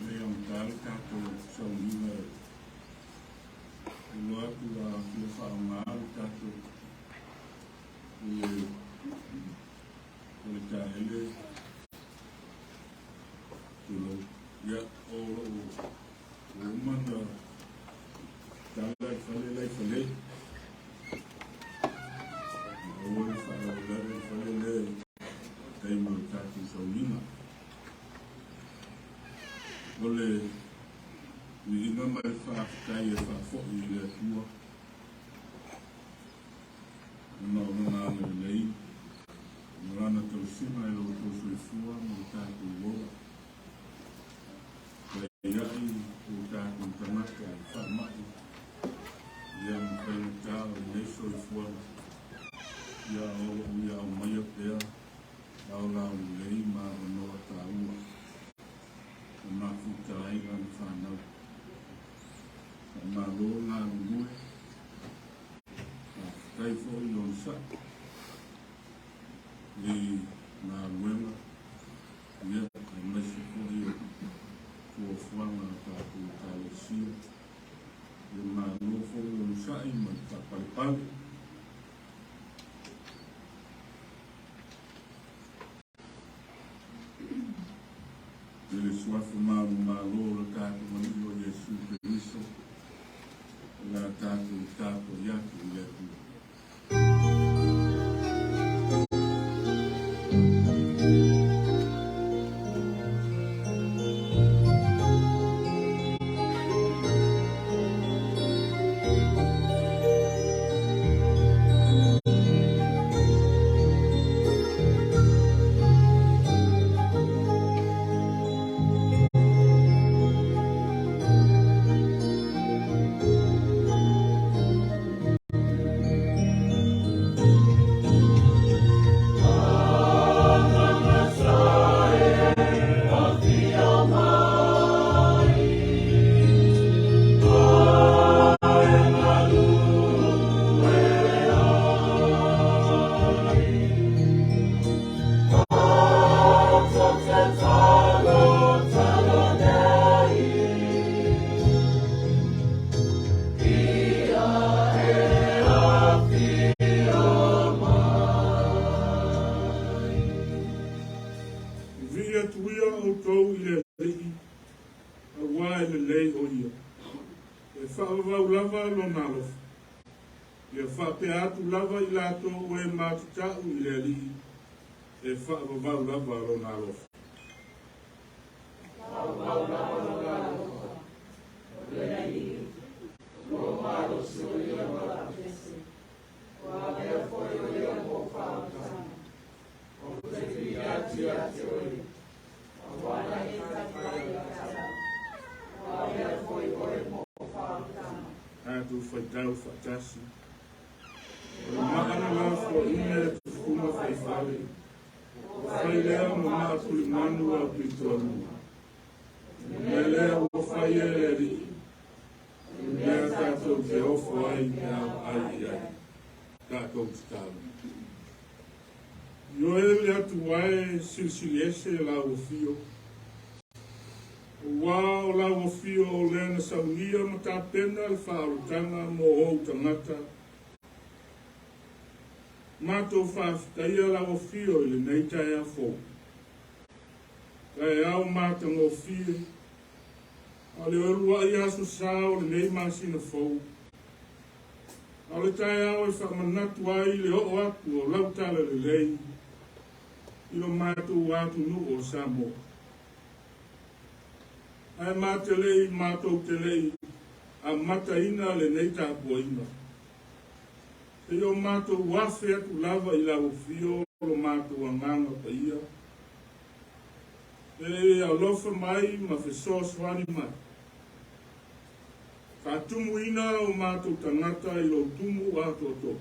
Nei o le tatou sauliga e iloa atu a fia faaaoga le tatou i le taele tulou. Ia, o lou ua uma ona tala i fale la i fale. Aua le faalavelave i fale lea i taimi o le tatou sauliga. O le viiga ma le faafetai e faafoi i le Atua ona o lona agalelei ma lana tausiga i lo outou soifua ma lo tatou ola. Faiai o tatou tagata i faamai ia ma faigata o lenei soifuaga ia o loo ia aumaia pea laulaulelei ma avanoa taua e mafuta ai lana fanau. Faamalo galulue, faafetai foi le onosai i galuega ia aemaise foi o fuafuaga a tatou Ekalesia. Ia malo foi le onosai ma le faapalepale. I le suafa malumalo o le tatou Alii o Iesu Keriso, o le a tatou tapuai atu i le Atua. Vivii atu ia outou i le Alii, auā e lelei o ia. E faavavau lava lona alofa. Ia faapea atu lava i latou o e matatau i le Alii, e faavavau lava lona alofa. Faavavau lava lona alofa, o le Alii, o lo malosi o ia mo laupese, o a mea foi o ia mo faautaga. Ou te viia atu ia te oe, auā na e tali mai ia te au, o a mea foi oe mo faautaga. Tatou faitau faatasi. O le maa na lafoaiina e tufuga faifale, ua fai lea ma maa tulimanu aupitoalua. O le mea lea ua fai e le Alii, o le mea tatou te ofo ai pe a vaai i ai. Tatou tatalo. Ioe le Atua e, silisili ese lau afio. Auā o lau afio o lea na saunia ma tapena le faaolataga mo ou tagata. Matou faafetaia lau afio i lenei taeao fou. Taeao matagofie, a o le uluai aso sa o lenei masina fou. A o le taeao e faamanatu ai le oo atu o lau talalelei i lo matou atunuu o Samoa. Ae matelei matou te le i amataina lenei tapuaiga, seia o matou afe atu lava i lau afio lo matou agaga paia, e alofa mai ma fesoasoani mai. Faatumuina o matou tagata i lou tumu atoatoa.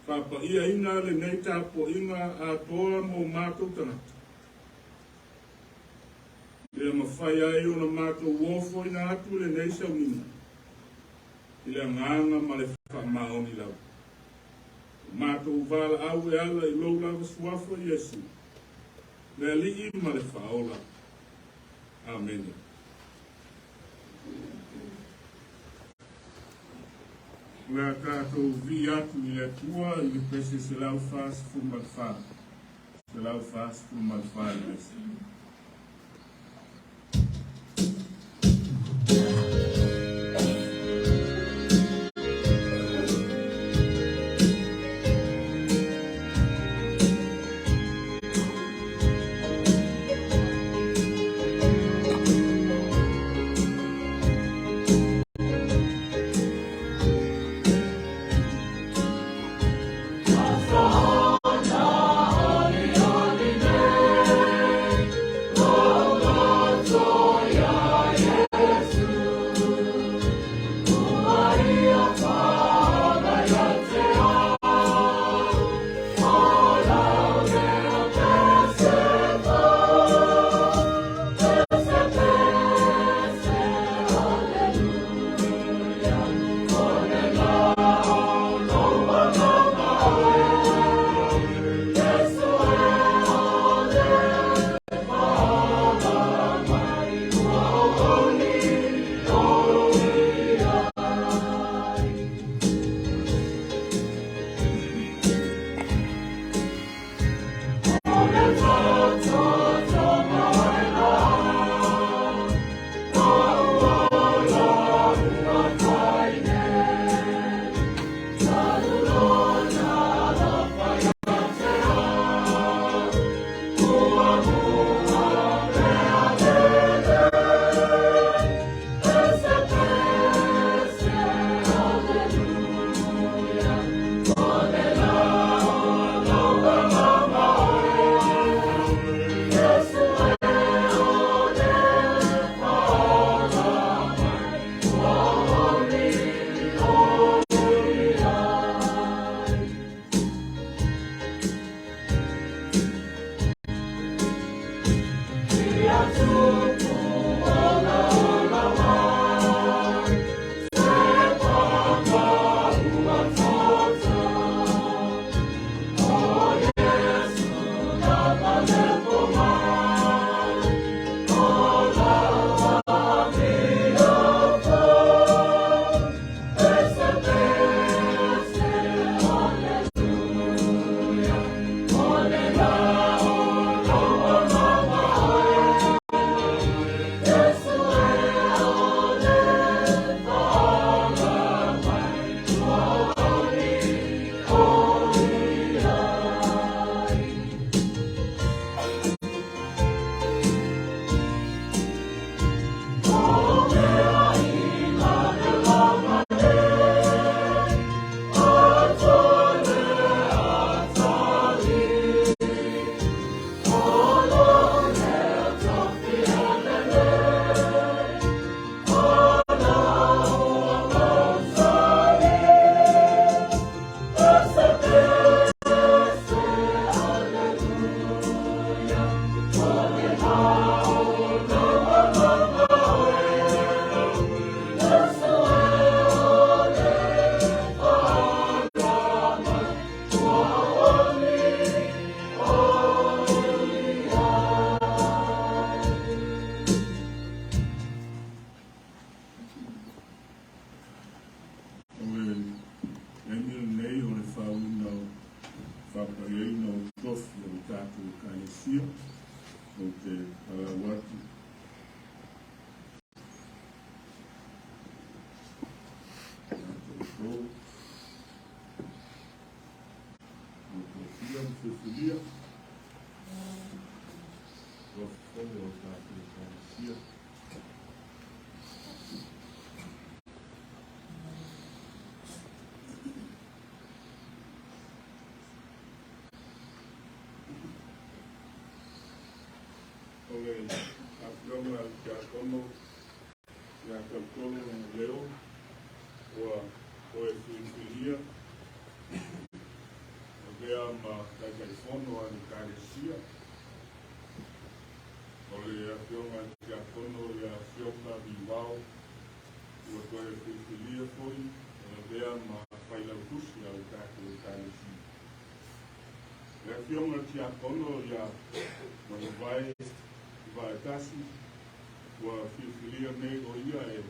Faapaiaina lenei tapuaiga atoa mo matou tagata. Ia mafai ai ona matou ofoina atu lenei sauniga i le agaga ma le faamaoni lava. O matou valaau e ala i lou lava suafa Iesu, le Alii ma le Faaola. Amene. O le a tatou vii atu i le Atua i le pese 144. 144 le pese. filifilia ua fofoga o tatou Ekalesia. O le Afioga i le Tiakono ia Tautolo Lagoleo ua toe filifilia avea ma Taitaifono a le Ekalesia. O le Afioga i le Tiakono ia Sioka Vivao ua toe filifilia foi e avea ma Failautusi a le tatou Ekalesia. Le Afioga i le Tiakono ia Manuvae Vaetasi ua filifilia nei o ia e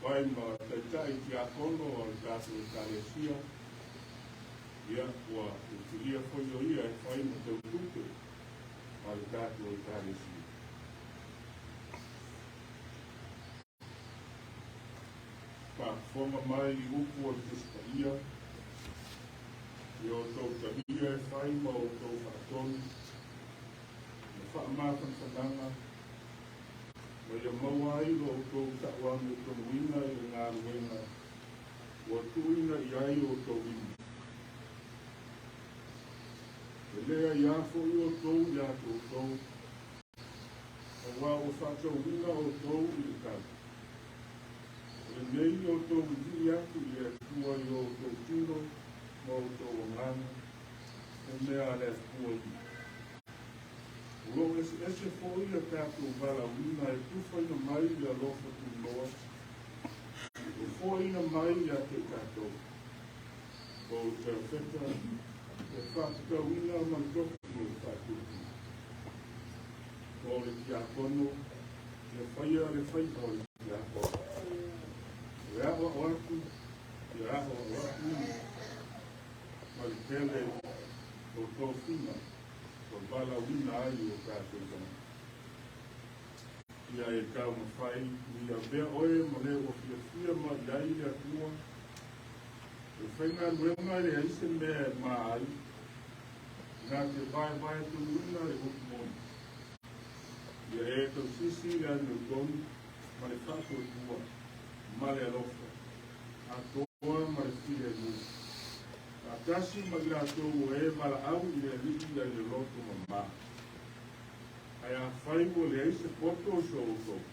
fai ma Taitai Tiakono a le tatou Ekalesia. Ia, ua filifilia foi o ia e fai ma teutupe a le tatou Ekalesia. Faafofoga mai i upu o le Tusi Paia, ia outou talia e fai ma outou faatonu ma faamafanafanaga, ma ia maua ai lo outou tauamiotonuina i le galuega ua tuuina i ai outou lima. E le aiā foi outou iā te outou, auā ua faatauina outou i le tau. O lenei outou vivii atu i le Atua i o outou tino ma outou agaga, o mea a le Atua ia. O loo eseese foi le tatou valaauina e tufaina mai le alofa tunoa, e foaina mai ia te i tatou. O le perofeta e faatatauina ma le tofi o le faatupu. O le tiakono, ia faia le faiva o le tiakono. O le aʻoaʻo atu, ia aʻoaʻo atu ma le tele o tofiga ua valaauina ai o tatou tagata. Ia e taumafai ina ia avea oe ma le ua fiafia mai i ai le Atua. O le faigaluega e leai se mea e ma ai, na te vaevae tonuina le upu moni. Ia e tausisi le amiotonu ma le faatuatua ma le alofa, atoa ma le filemu, faatasi ma i latou ua e valaau i le Alii i le loto mamā. Ae afai ua leai se poto o so outou,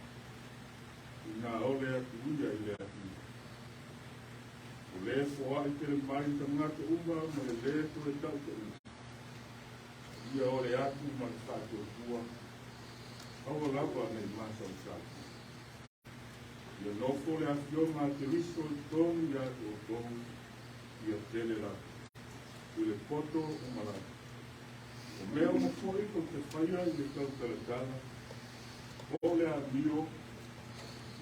inā ole atu ia i le Atua. O le foai tele mai tagata uma ma le lē toe tautaua. Ia ole atu ma le faatuatua, aua lava nei masaosao. Ia nofo le Afioga a Keriso i totonu ia te outou, ia tele lava, i le poto uma lava. O mea uma foi tou te faia i le tautalatala, po o le amio,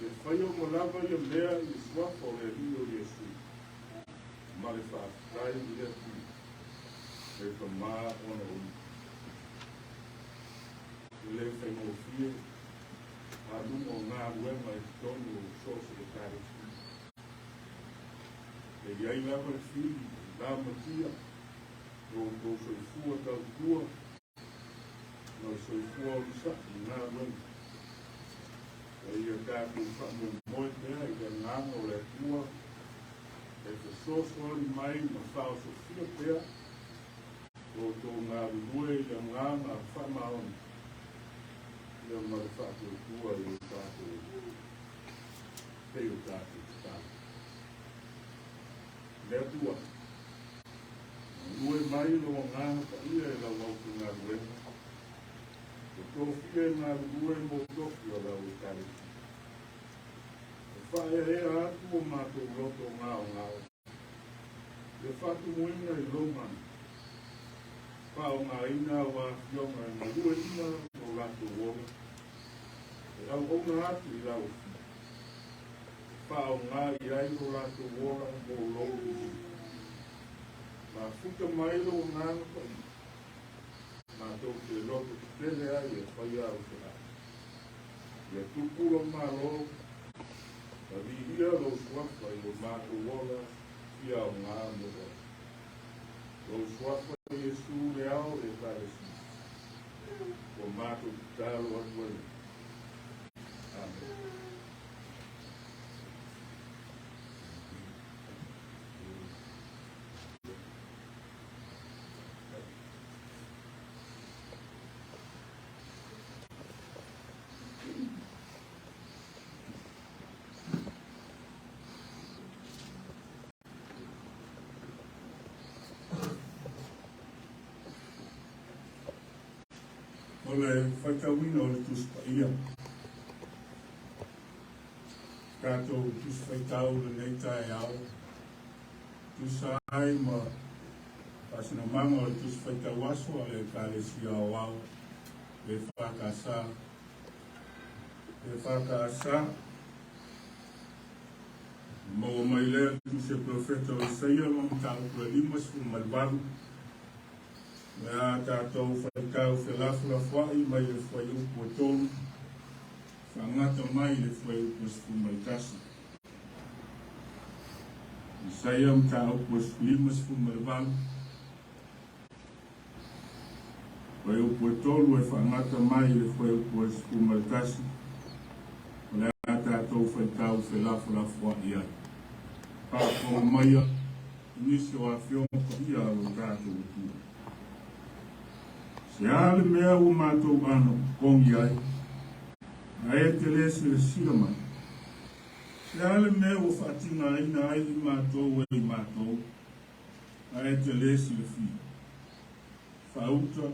ia faia uma lava ia mea i le suafa o le Alii o Iesu, ma le faafetai i le Atua, e Tamā ona o ia. E le faigofie aluga o galuega i totonu o so o se Ekalesia. E i ai lava le fili lamatia o outou soifua tautua ma le soifua onosai i galuega. E ia tatou faamoemoe pea i le agaga o le Atua e fesoasoani mai ma faaosofia pea lo outou galulue i le agaga faamaoni ia ma le faatuatua i o tatou pei o tatou tatalo. Le Atua, galue mai lou agaga paia i lau aufaigaluega, ua tofia e galulue mo tofi o lau Ekalesia. E faaeaea atu o matou loto gaogao, ia faatumuina i lou mana, faaaogaina au afioga e galueaiina lo latou ola, e auauna atu i lau afio, e faaaoga i ai lo latou ola mo lou viiga. Mafuta mai lou agaga paia, matou te loto tetele ai e faia au feau. Ia tupu lou Malo, ma viia lou suafa i lo matou ola fia aoga mo oe. Lou suafa Iesu le ao o le Ekalesia. Ua matou tatalo atu ai. Amene. O le faitauina o le Tusi Paia. Tatou Tusi Faitau lenei taeao, tusa ai ma faasinomaga o le Tusi Faitau Aso a le Ekalesia Aoao EFKS. EFKS. Maua mai lea le tusi a Perofeta o Isaia ma mataupu e 58. O le a tatou faitau felafolafoai mai le fuaiupu e 3, faagata mai le fuaiupu e 11. Isaia mataupu e 58, fuaiupu e 3 e faagata mai le fuaiupu e 11, o le a tatou faitau felafolafoai ai. Faafofoga maia i nisi o afioga paia a lo tatou Atua. Se a le mea ua matou ano kogi ai, ae e te le silasila mai? Se a le mea ua faatigaina ai i matou e i matou, ae e te le silafia? Faauta,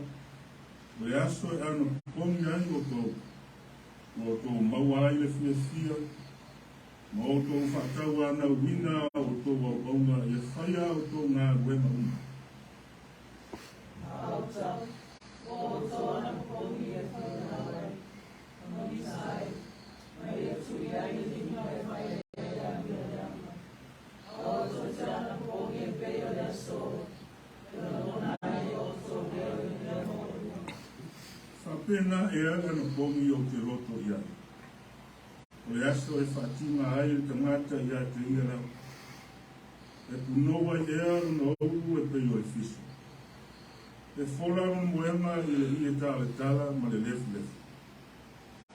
o le aso e ano kogi ai outou, ma outou maua ai le fiafia, ma outou faatauanauina a outou auauna ia faia a outou galuega uma. Maota, ua outou anapogi e faitau ai, ma manuia ai, ma ia tui ai le lima e fai ai le amio le ama. A outou te anapogi e pei o le aso, e lagona ai e outou leo i le mea maualuga. Faapena ea le anapogi ou te loto i ai. O le aso e faatiga ai le tagata ia te ia lava, e punou ai ea lona ulu e pei o le fiso. E fola lona moega i le ie talatala ma le lefulefu.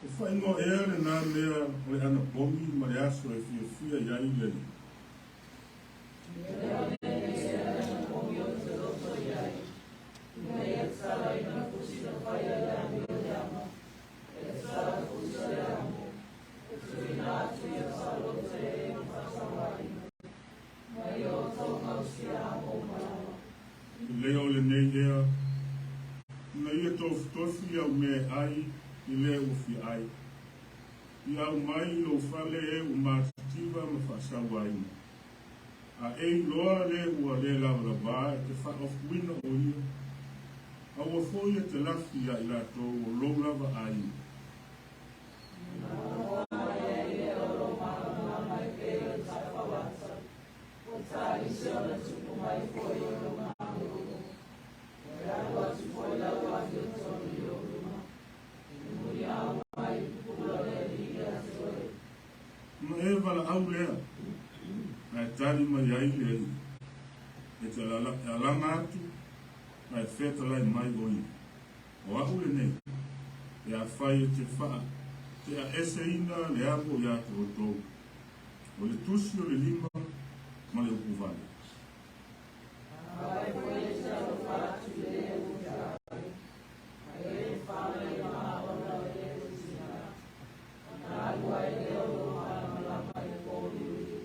E faaigoa ea lena mea o le anapogi ma le aso e fiafia i ai le Alii. E ao nei ea le anapogi ou te loto i ai, ina ia tatalaina pusi na fai ai le amio le ama. Leo lenei ea, ina ia tofutofi au mea e ai i le ua fia ai. I au mai i lou fale e ua matitiva ma faasauaina. A e iloa le ua le lavalava e te faaofuina o ia, aua foi e te lafi ia i latou o lou lava aiga. Ua mai ai ea o lou malamalama e pei o le tafauata, ua tāise ona tupu mai foi o lou malolo. E alu atu foi lau amiotonu i ou luma, e muniao mai i pupula o le Alii ia te oe. Ona e valaau lea, ae tali mai ai le Alii, E te alaga atu, ae fetalai mai o ia, O a'u lenei, pe afai e te faa tea eseina le amo iā te outou, o le tusi o le lima ma le upu vale. Afai foi e te alofa atu i le ua feagai, ae e whāngai mā ona o le ua tina, ona alu ai lea o lou malamalama i le pōuliuli,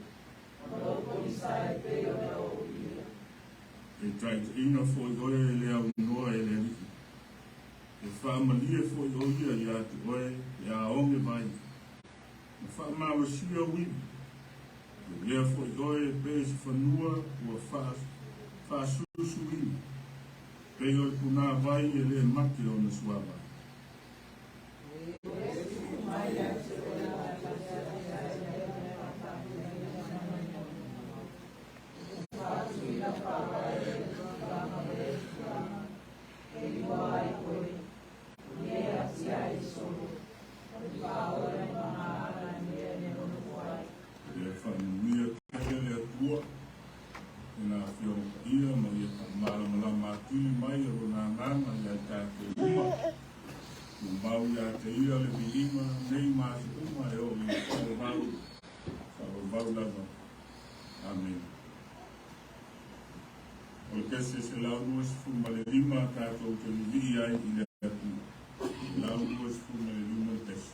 ma lou pogisa e pei o le ōulia. E taitaiina foi oe e le aunoa e le Alii, e faamalie foi o ia iā te oe pe a oge vai, ma faamalosia ou ivi. E lea foi oe e pei se fanua ua faasusuina, pei o le punāvai e le mate ona suavai. Ia faamanuia tele le Atua i nā Afioga Paia ma ia faamalamalama. atili mai o Lona Agaga ia i tatou uma. Tumau ia te Ia le viiga nei ma aso uma e oo i le faavavau, faavavau lava. Amene. O le kesi 125 tatou te vivii ai i le Atua. 125 le kesi.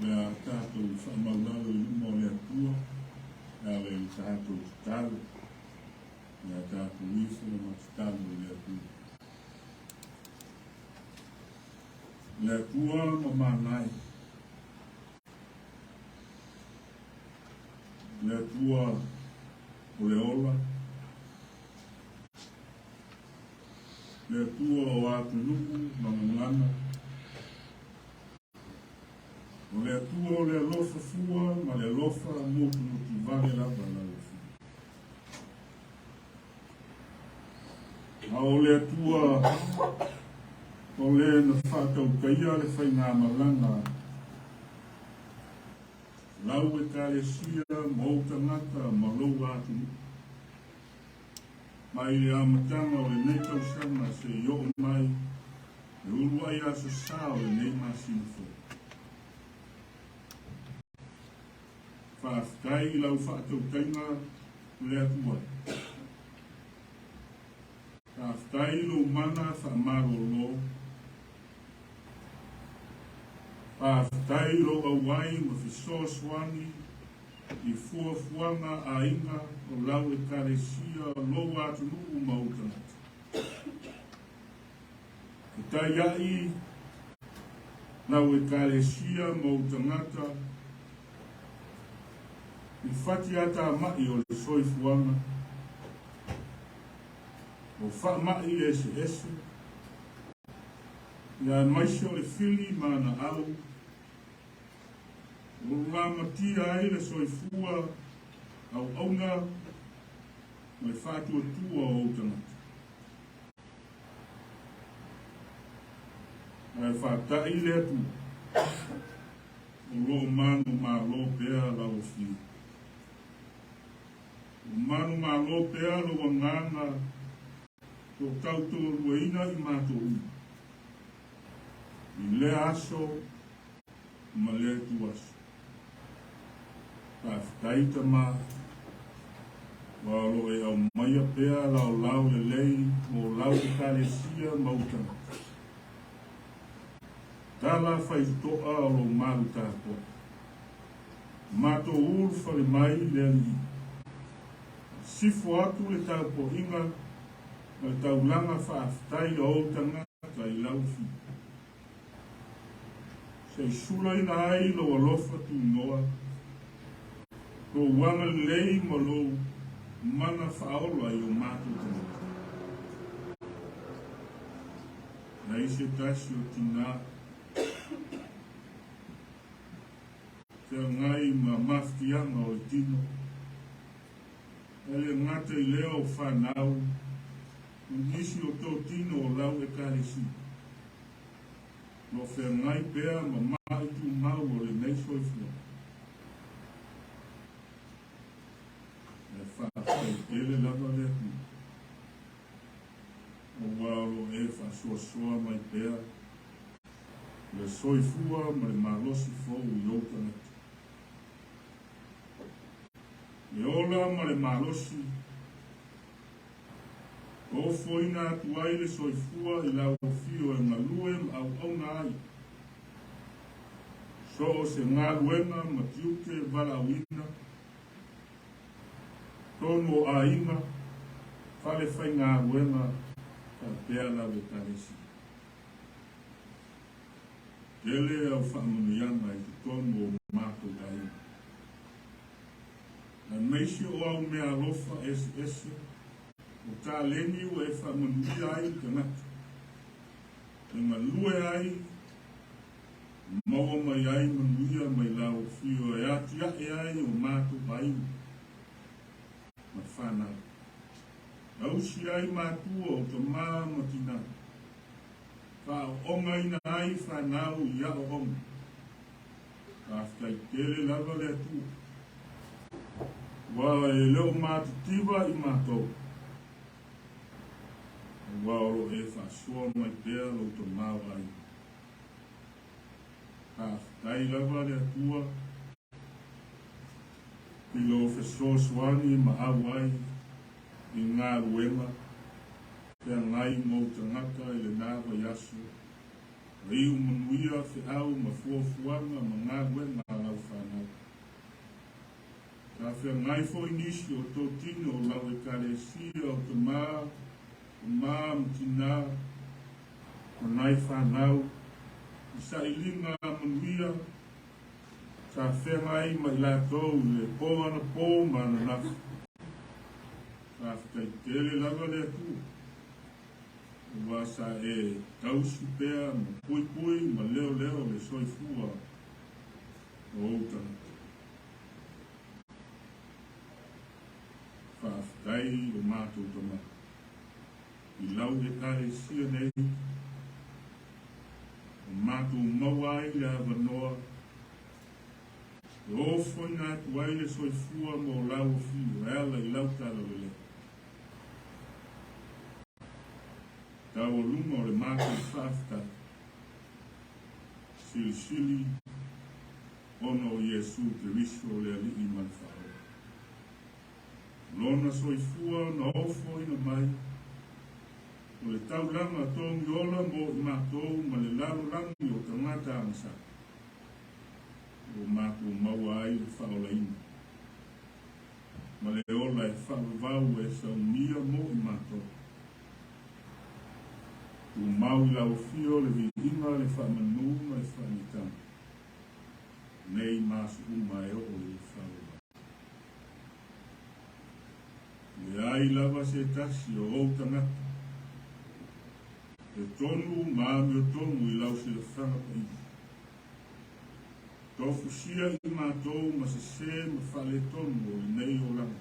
O le a tatou faamaulalo i luma o le Atua e ala i le tatou tatalo. O le a tatou ifo ma tatalo i le Atua. Le Atua ma manai. Le Atua o le ola. Le Atua o atunuu ma gagana. O le Atua o le alofa fua ma le alofa motumotu vale lava lau Afioga. A o le Atua o le na faatautaia le faigamalaga lau Ekalesia ma ou tagata ma lou atunuu. Mai le amataga o lenei tausaga seia oo mai le uluai aso sa o lenei masina fou. Faafetai i lau faatautaiga le Atua. Faafetai i lou mana faamalolo. Faafetai i lou auai ma fesoasoani i fuafuaga aiga o lau Ekalesia, lou atunuu ma ou tagata. Fetaiai lau Ekalesia ma ou tagata i fatiatama'i o le soifuaga, o faama'i eseese, ia aemaise o le fili ma ana au, o lamatia ai le soifua auauna ma le faatuatua o ou tagata. Ae faata'i le Atua, o lo o manumalo pea lau afio. O manumalo pea lou agaga o tautoaluaina i matou uma, i lea aso ma lea ituaso. Faafetai Tama, aua o lo o e aumaia pea laolao lelei mo lau Ekalesia ma ou tagata. Tala faitotoa o lou malu tapuai. Matou ulufale mai le Alii. Sifo atu le tapuaiga ma le taulaga faafetai a ou tagata i lau afio. Se i sulaina ai lou alofa tunoa, lou agalelei ma lou mana faaola i o matou tagata. Leai se tasi o tinā feagai ma mafatiaga o le tino, e le gata i lea o fanau ma nisi o totino o lau Ekalesia. Lo feagai pea ma ma'i tumau o lenei soifuaga. Ae faafetai tele lava le Atua, aua o lo o e faasoasoa mai pea le soifua ma le malosi fou i ou tagata. Le ola ma le malosi Ofoina atu ai le soifua i lau afio e galue ma auauna ai so o se galuega ma tiute valaauina, tonu o aiga, fale faigaluega faapea lau Ekalesia. Tele au faamanuiaga i totonu o matou aiga. Aemaise o au meaalofa eseese, o taleni ua e faamanuia ai le tagata, e galue ai, maua mai ai manuia mai lau afio e atiae ai o matou aiga ma fanau. Tausi ai matua o tamā ma tinā, faaoogaina ai fanau i aoaoga. Faafetai tele lava le Atua, aua e le o matitiva i matou, aua o lo o e faasoa mai pea lou tamaoaiga. Faafetai lava le Atua i lou fesoasoani ma auai i galuega feagai mou tagata i lena vaiaso. Ma iu manuia feau ma fuafuaga ma galuega a lau fanau. Sa feagai foi nisi o totino o lau Ekalesia o tamā, tamā ma tinā, ma nai fanau, i sailiga manuia sa feagai ma i latou i le po anapō ma ananafi. Faafetai tele lava le Atua. Aua sa e tausi pea ma puipui ma leoleo le soifua o ou tagata. Faafetai lo matou tama i lau Ekalesia nei, ua matou maua ai le avanoa e ofoina atu ai le soifua mo lau afio e ala i lau talalelei. Taualuga o le matou faafetai. Silisili. Ona o Iesu Keriso le Alii ma le Faaola. Lona soifua na ofoina mai, o le taulaga togiola mo i matou ma le lalolagi o tagata agasala, ua matou maua ai le faaolaina ma le ola e faavavau e saunia mo i matou. Tumau i lau afio le viiga, le faamanu ma le faaneetaga, nei ma aso uma e oo i le faavavau. Leai lava se tasi o ou tagata e tonu ma amiotonu i lau silafaga paia. Tofusia i matou ma sesē ma faaletonu o lenei olaga.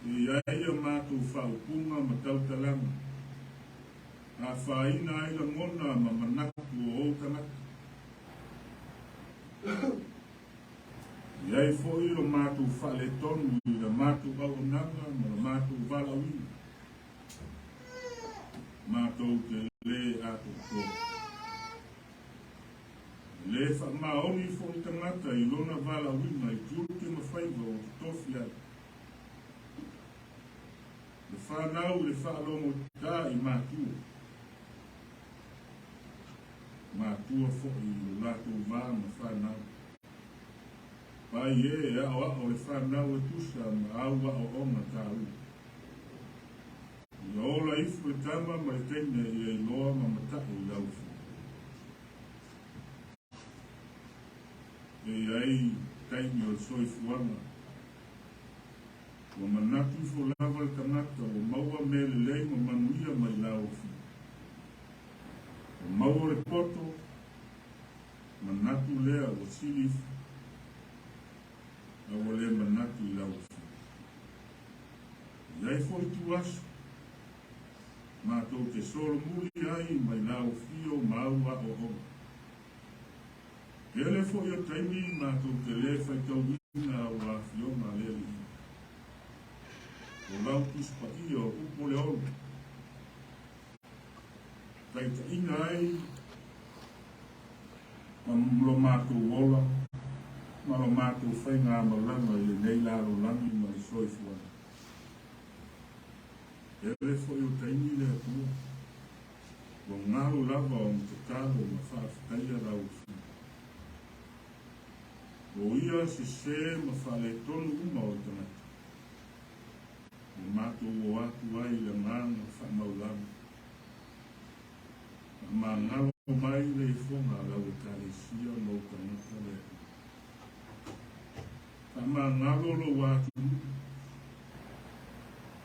E i ai a matou faaupuga ma tautalaga, afaina ai lagona ma manatu o ou tagata. E i ai foi lo matou faaletonu i la matou auaunaga ma la matou valaauina. Matou te lē atoatoa. E lē faamaoni foi tagata i lona valaauina i tiute ma faiva ua totofi ai. Le fanau i le faalogotā i matua. Matua foi i lo latou va ma fanau. Pai e e aoao le fanau e tusa ma au aoaoga taua. Ia ola ifo le tama ma le teine ia iloa ma mataʻu i lau Afioga. E i ai taimi o le soifuaga ua manatu ifo lava le tagata ua maua mea lelei ma manuia mai lau Afioga. Ua maua le poto, manatu lea ua sili ifo, a ua le manatu i lau Afioga. E i ai foi ituaso matou te solomuli ai mai lau afio ma au aoaoga. Tele foi o taimi matou te le faitauina au afioga a le Alii. O lau Tusi Paia o upu o le ola, taitaiina ai ma lo matou ola ma lo matou faigamalaga i lenei lalolagi ma le soifuaga. Tele foi o taimi le Atua, ua galo lava ona tatalo ma faafetaia lau Afioga. O ia sesē ma faaletonu uma o le tagata, ua matou o atu ai i le agaga faamaulalo. Faamagalo mai le ifoga a lau Ekalesia ma ou tagata le Atua. Faamagalo lou atunuu.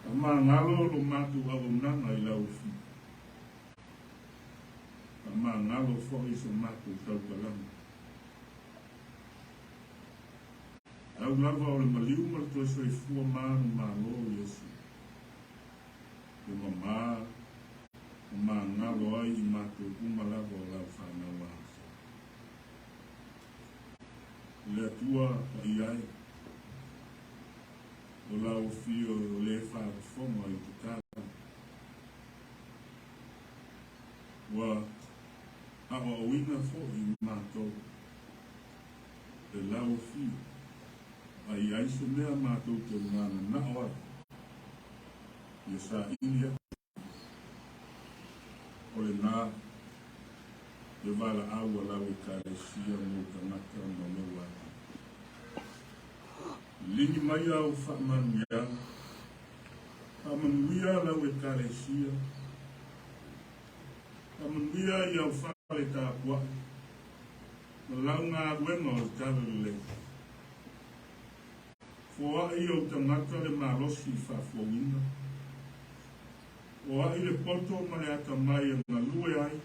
Faamagalo lo matou auaunaga i lau afio. Faamagalo foi so matou tautalaga. Tau lava o le maliu ma le toe soifua manumalo o Iesu. E mamā ma magalo ai i matou uma lava o lau fanau agasala. O le Atua paia e, o lau afio o le faafofoga i tatalo. Ua aoaoina foi i matou e lau afio, a i ai se mea matou te mananao ai, ia saili atu o lena le valaau a lau Ekalesia mo tagata ma lou atunuu. Ligi mai au faamanuiaga, faamanuia lau Ekalesia, faamanuia i au fale tapuai ma lau galuega o le Talalelei. Foai ou tagata le malosi i faafouina. Foai le poto ma le atamai e galue ai,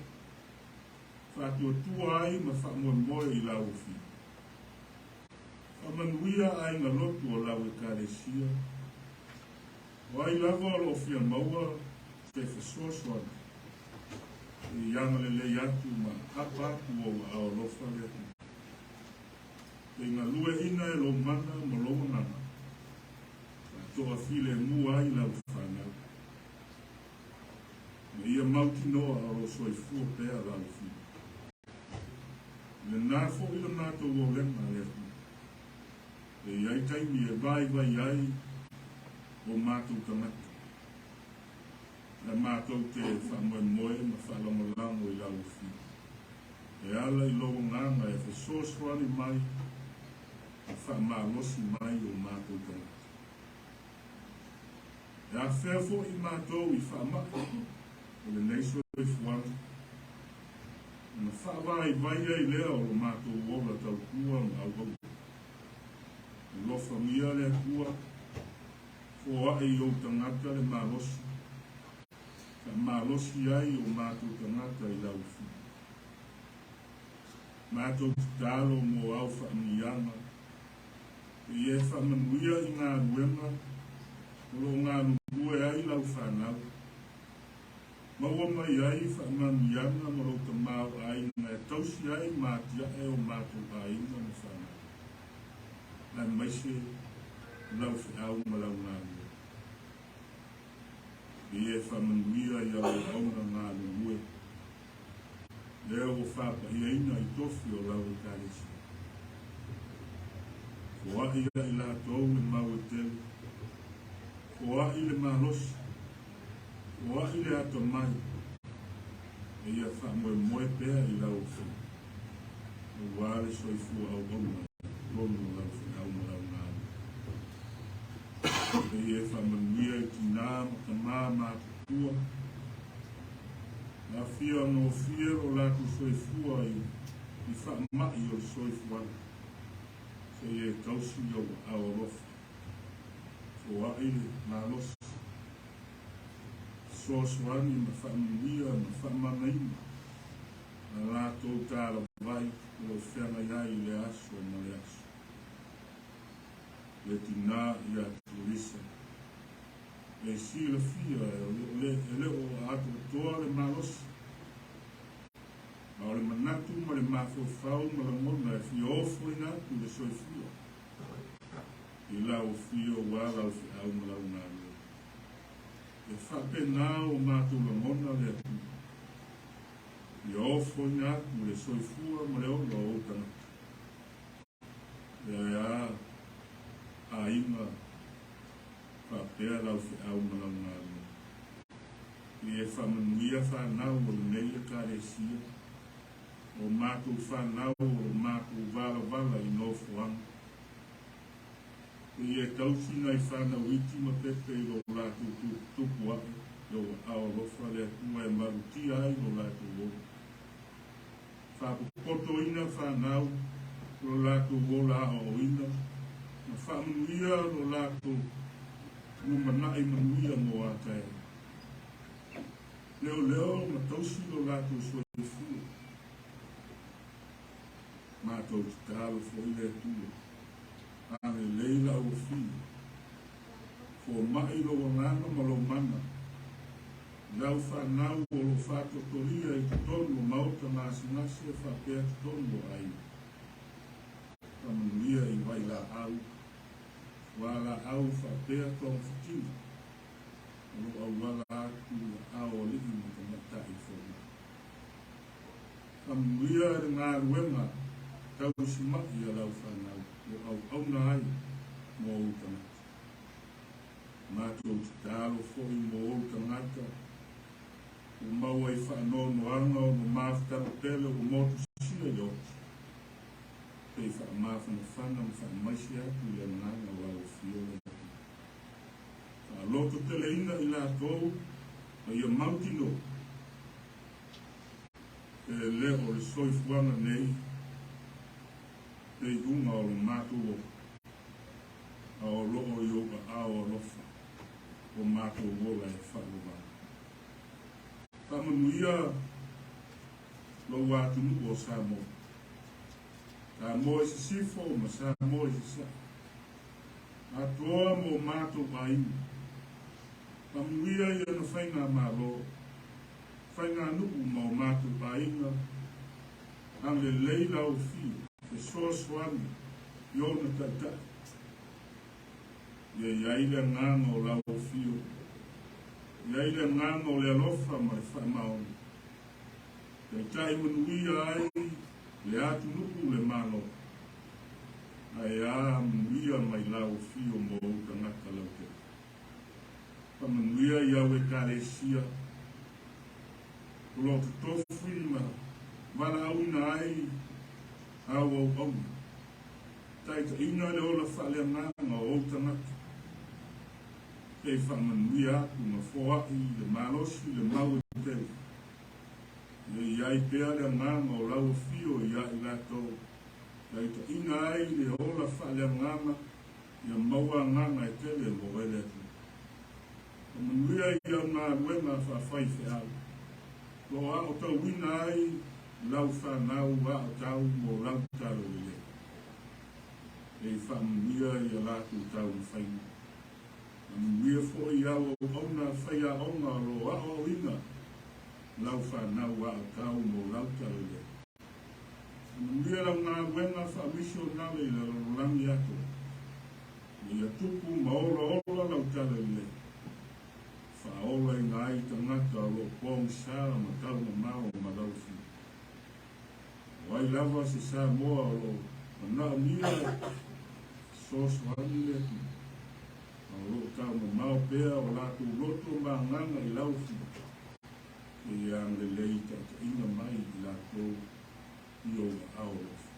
faatuatua ai ma faamoemoe i lau afio. Faamanuia aiga lotu o lau Ekalesia. O ai lava o lo o fia maua se fesoasoani, se i agalelei atu ma apa atu ou aao alofa le Atua. E galueaiina e lou mana ma lou agaga, faatoafilemu ai lau fanau. Ma ia mautinoa o lo o soifua pea lau afio. Lenā foʻi le matou olega le Atua. E iai taimi e vaivai ai o matou tagata, le matou te faamoemoe ma faalagolago i lau Afio. E ala i lou agaga e fesoasoani mai ma faamalosi mai o matou tagata. E afea foʻi matou i faamaʻi o lenei soifuaga, ona faavaivai ai lea o lo matou ola tautua ma auauna. Alofagia le Atua, foaʻi i ou tagata le malosi, faamalosi ai o matou tagata i lau Afio. Matou tatalo mo au faamanuiaga, e ia e faamanuia i galuega o lo o galulue ai lau fanau. Maua mai ai faamanuiaga ma lou tamaoaiga e tausi ai ma atiae o matou aiga ma fanau, aemaise lau feau ma lau galuega. E ia e faamanuia i au auauna galulue, lea ua faapa'iaina i tofi o lau Ekalesia. Foa'i ia i latou le mau e tele, foa'i le malosi, foa'i le atamai, e ia faamoemoe pea i lau Afioga, aua le soifua auauna i totonu o lau feau ma lau galuega. E ia e faamanuia i tinā ma tamā matutua, Aafia gofie lo latou soifua i faamaʻi o le soifuaga, seia e tausi i ou aao alofa, foaʻi le malosi, fesoasoani ma faamanuia ma faamamaina a latou talavai o lo o feagai ai i le aso ma le aso. Le tinā ia Tulisa. E silafia e le o atoatoa le malosi, a o le manatu ma le mafaufau ma lagona e fia ofoina atu le soifua i lau afio ua lau feau ma lau galuega. E faapena o matou lagona le Atua, ia ofoina atu le soifua ma le ola o ou tagata. E a aiga faapea lau feau ma lau galuega. I e faamanuia fanau o lenei Ekalesia, o matou fanau o lo matou valavala i nofoaga. I e tausi nai fanau iti ma pepe i lo latou tuputupu aʻe i ou aao alofa le Atua e malutia ai lo latou ola. Faapopotoina fanau lo latou ola aoaoina ma faamanuia lo latou lumanaʻi manuia mo a taeao. Leoleo ma tausi lo latou soifua. Matou tatalo foi le Atua, agalelei lau afio, fomaʻi lou agaga ma lou mana. Lau fanau o lo o faatotolia i totonu o maota gasegase faapea totonu o aiga. Faamanuia i vailaau, fualaau faapea togafitiga o lo o auala atu i aao alii ma tamaitai fomai. Faamanuia i le galuega tausimaʻi a lau fanau o auauna ai mo ou tagata. Matou tatalo foi mo ou tagata ua maua i faanoanoaga ona mafutaga pele ua motusia i le oti, pei faamafanafana ma faamaise atu i le agaga o lau Afioga le Atua. Faalototeleina i latou ma ia mautinoa e le o le soifuaga nei le iuga o lo matou ola. A o lo o i ou aao alofa o matou ola e faaluvana. Faamanuia lou atunuu o Samoa, Samoa i Sisifo ma Samoa i Sasae, atoa mo matou aiga. Faamanuia i ana faigamalo, faiganuu ma o matou aiga, agalelei lau afio, fesoasoani i ona taitai. Ia i ai le agaga o lau afio, i ai le agaga o le alofa ma le faamaoni. Taitai manuia ai Le atunuu le Malo, ae a manuia mai lau afio mo ou tagata lautele. Faamanuia i au Ekalesia o lo o totofi ma valaauina ai au auauna. Taitaiina le ola faaleagaga o ou tagata. Se i faamanuia atu ma foai le malosi le mau e tele. Ia i ai pea le agaga o lau afio ia i latou, taitaiina ai le ola faaleagaga ia maua agaga e tele mo oe le Atua. Faamanuia i au galuega faafaifeau, o lo o aotauina ai lau fanau aotau mo lau tatalo lelei. Ia i faamanuia i a latou taumafaiga. Faamanuia foi i au auauna faiaoga o lo o aoaoina lau fanau aotau mo lau talalelei. Faamanuia lau galuega faamisionale i le lalolagi atoa, ina ia tupu ma olaola lau talalelei, faaolaina ai tagata o lo o pogisa ma taumamao ma lau Afioga. O ai lava se Samoa o lo o manaomia e fesoasoani le Atua, a o lo o taumamao pea o latou loto ma agaga i lau Afioga, ia agalelei taitaiga mai i latou i ou aao alofa.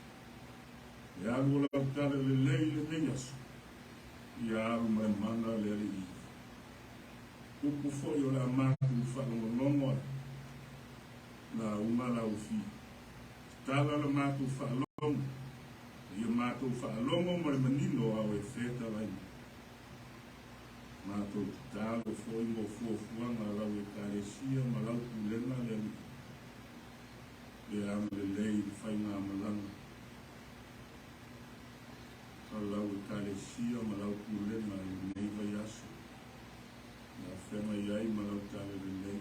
Le alu o lau tala lelei i lenei aso, ia alu ma le mana le Alii. Upu foi o le a matou faalogologo ai, lauga lau Afio. Tatala la matou faalogo, ia matou faalogo ma le manino ao e fetalai mai. Matou tatalo foi mo fuafuaga a lau Ekalesia ma lau pulega le Alii. Le agalelei i le faigamalaga a lau Ekalesia ma lau pulega i lenei vaiaso. Na feagai ai ma lau talalelei,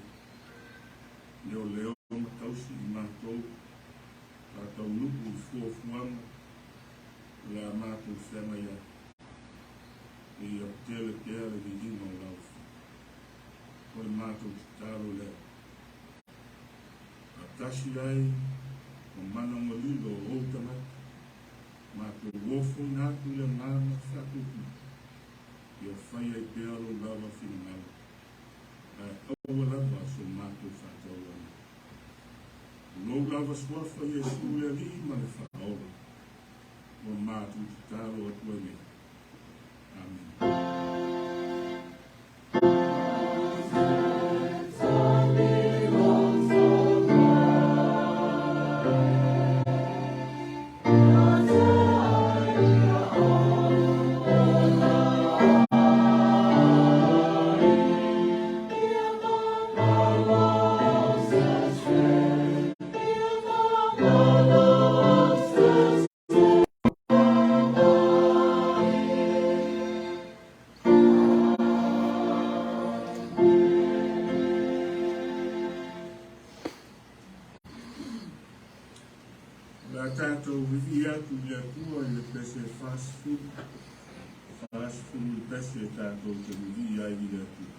leoleo ma tausi i matou tautaunuu i fuafuaga o le a matou feagai ai. Ia tele pea le viiga o lau Afioga. O le matou tatalo lea. Faatasi ai ma manaogalilo o ou tagata, matou ofoina atu i le agaga faatuatua. Ia fai ai pea lou lava finagalo, ae aua lava so matou faatauana. O lou lava suafa Iesu le Alii ma le Faaola, ua matou tatalo atu ai nei. Amene. O le a tatou vivii atu i le Atua i le pese 40, 40 le pese tatou te vivii ai i le Atua.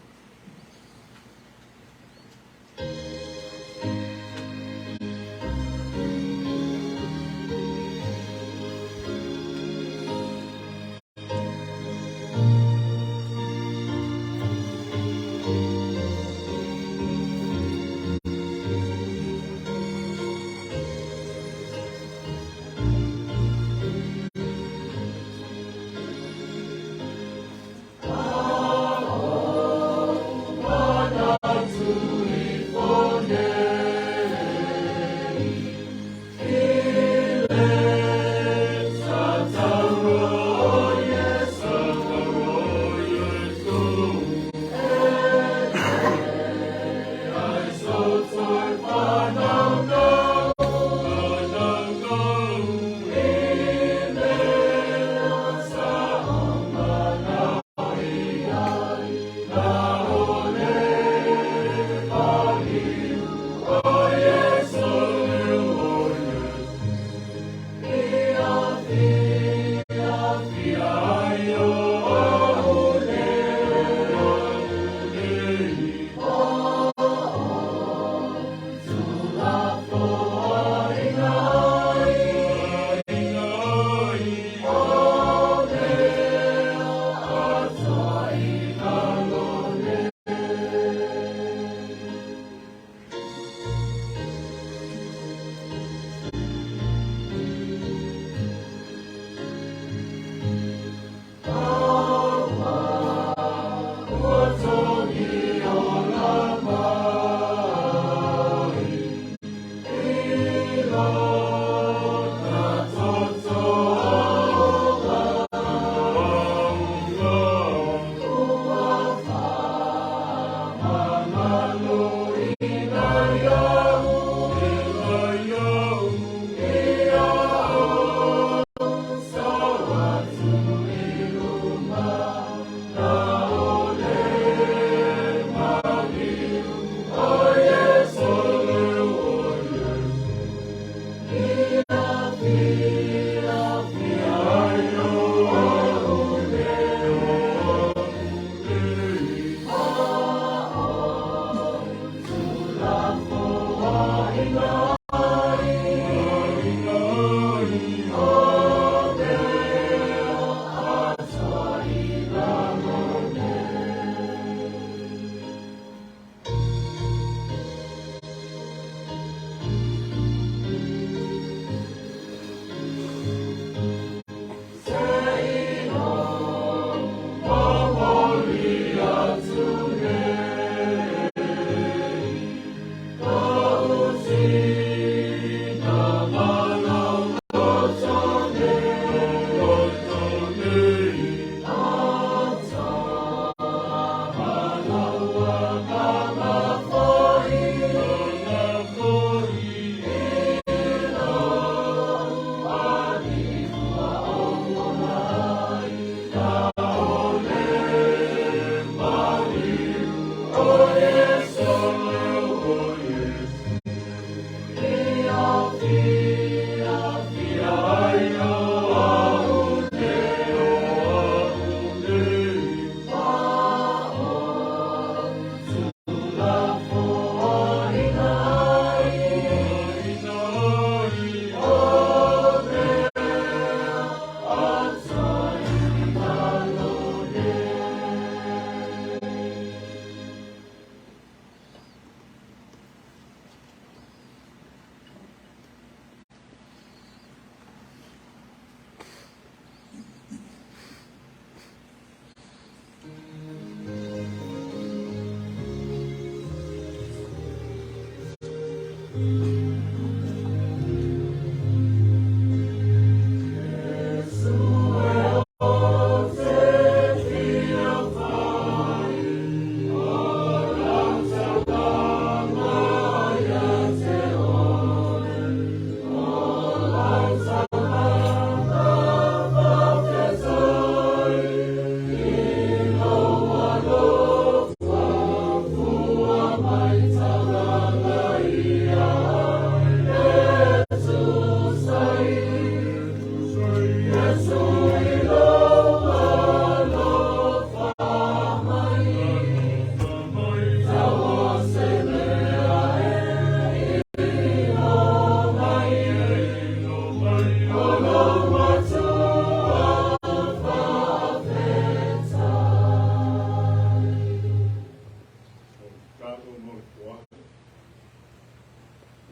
Tatalo mo le foai.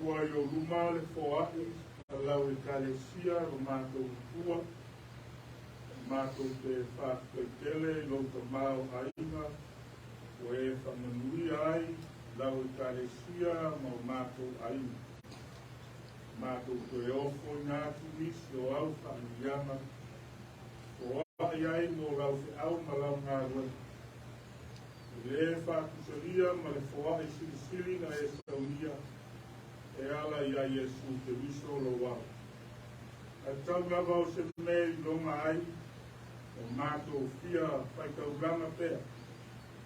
Ua i ou luma le foai a lau Ekalesia lo matou Atua, matou te faafetai tele i lou tamaoaiga ua e faamanuia ai lau Ekalesia ma o matou aiga. Matou toe ofoina atu nisi o au faamanuiaga foai ai mo lau feau ma lau galuega. E lē faatusalia ma le foai silisili na e saunia e ala iā Iesu Keriso lou Alo. Ae tau lava o se mea i iloga ai o matou fia faitaulaga pea,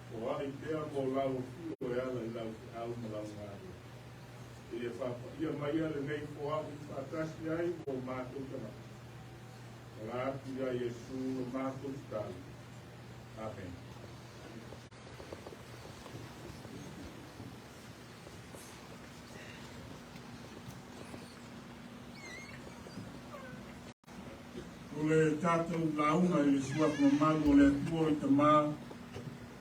foai pea mo lau afio e ala i lau feau ma lau galuega. Seia faapaia maia lenei foai faatasi ai ma o matou tagata. Tala atu iā Iesu la matou tatalo. Amene. O le tatou lauga i le suafa mamalu o le Atua o le Tama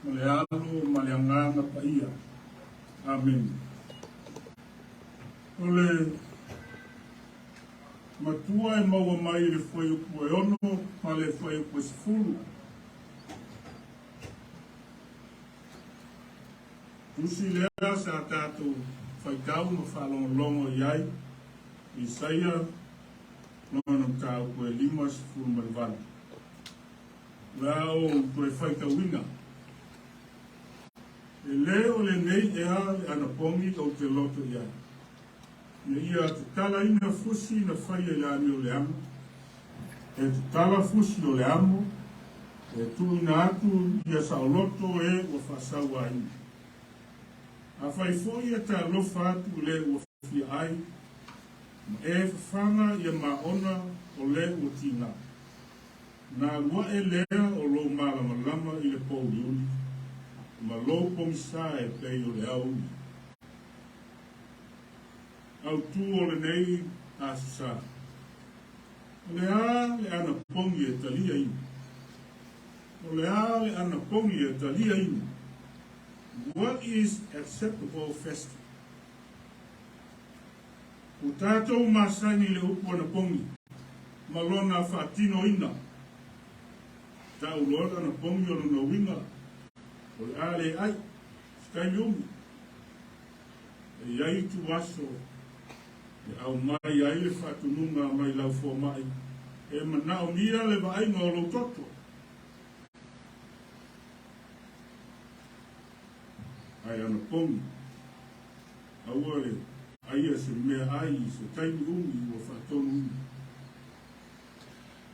ma le Alo ma le Agaga Paia. Amene. O le matua e maua mai i le fuaiupu e 6 ma le fuaiupu e 10. Tusi lea sa tatou faitau ma faalogologo i ai Isaia lona mataupu e 58. O le a ou toe faitauina. E lē o lenei ea le anapogi ou te loto i ai, ina ia tatalaina fusi na faia i le amio leaga, e tatala fusi o le amo, e tuuina atu ia saoloto e ua faasauaina. Afai foi e talofa atu i le ua fia ai, ma e fafaga ia maona o le ua tiga, ona alu ae lea o lou malamalama i le pouliuli, ma lou pogisa e pei o le aoauli. Autu o lenei Aso Sa. O le a le anapogi e taliaina? O le a le anapogi e taliaina? What is acceptable fasting? Ua tatou masani i le upu anapogi ma lona faatinoina. Tau loa le anapogi o lona uiga o le a le ai, se taimi umi. E i ai ituaso e aumai ai le faatunuga mai lau fomai e manaomia le vaaiga o lou toto. Ae anapogi, aua le aia se mea ai i se taimi umi ua faatonuina.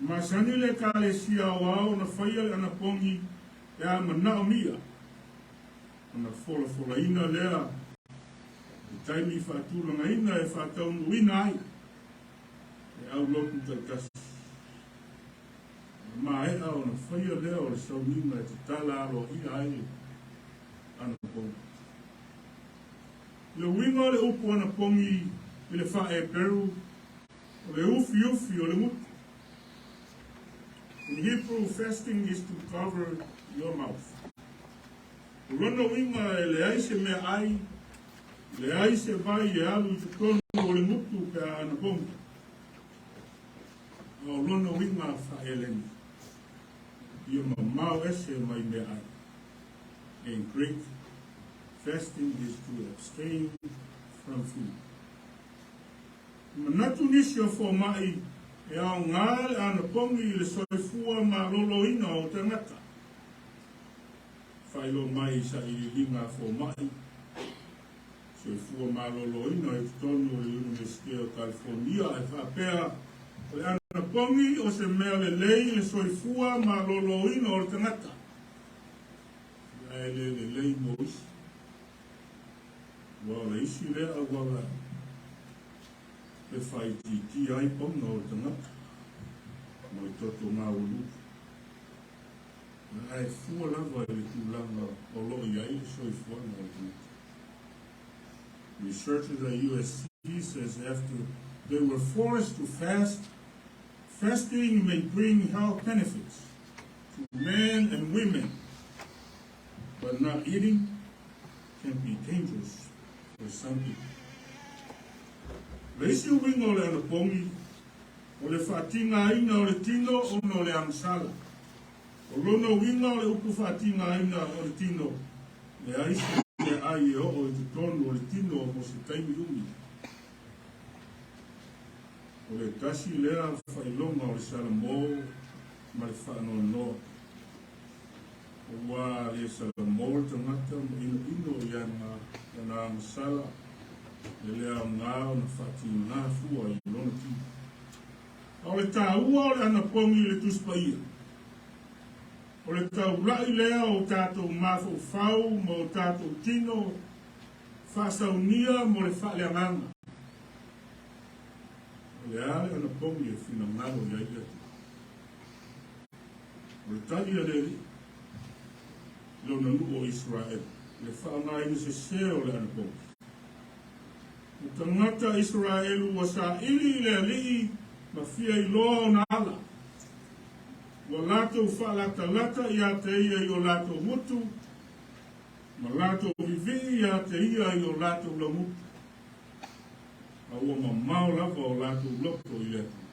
E masani le Ekalesia aoao ona faia le anapogi pe a manaomia ona folafolaina lea i taimi faatulagaina e faataunuuina ai e aulotu taitasi. Ua maea ona faia lea o le sauniga e tatala aloaia ai le anapogi. I le uiga o le upu anapogi i le faa-Eperu, o le ufiufi o le gutu. In Hebrew, fasting is to cover your mouth. O lona uiga e leai se meaai, leai se vai e alu i totonu o le gutu pe a anapogi. A o lona uiga faa-Eleni, ia mamao ese mai meaai. In Greek, fasting is to abstain from food. E manatu nisi o fomai e aoga le anapogi i le soifua maloloina o tagata. Faailoa mai i sailiiliga a fomai, Soifua Maloloina i totonu o le Iunivesite o California e faapea, O le anapogi o se mea lelei i le soifua maloloina o le tagata, ae le lelei mo isi. Aua o le isi lea auala e faaitiitia ai pauna o le tagata ma le toto maualuga. Ae fua lava i le tulaga o lo o i ai le soifuaga o le tagata. Researchers at USC says after they were forced to fast, fasting may bring health benefits to men and women, but not eating can be dangerous for some people. O le isi uiga o le anapogi, o le faatigaina o le tino ona o le agasala. O lona uiga o le upu faatigaina o le tino, leai se meaai e oo i totonu o le tino mo se taimi umi. O le tasi lea faailoga o le salamo ma le faanoanoa. Ua le salamo le tagata ma inoino i ana agasala, e le aoga ona faatiga fua i lona tino. A o le taua o le anapogi i le Tusi Paia, o le taula'i lea o tatou mafaufau ma o tatou tino faasaunia mo le faaleagaga. O le a le anapogi e finagalo i ai le Atua? O le tali a le Alii i Lona nuu o Iseraele, le faaaogaina sese o le anapogi. O tagata Iseraelu ua saili i le Alii ma fia iloa ona ala. Ua latou faalatalata iā te ia i o latou gutu, ma latou vivii iā te ia i o latou laugutu, a ua mamao lava o latou loto i le Atua.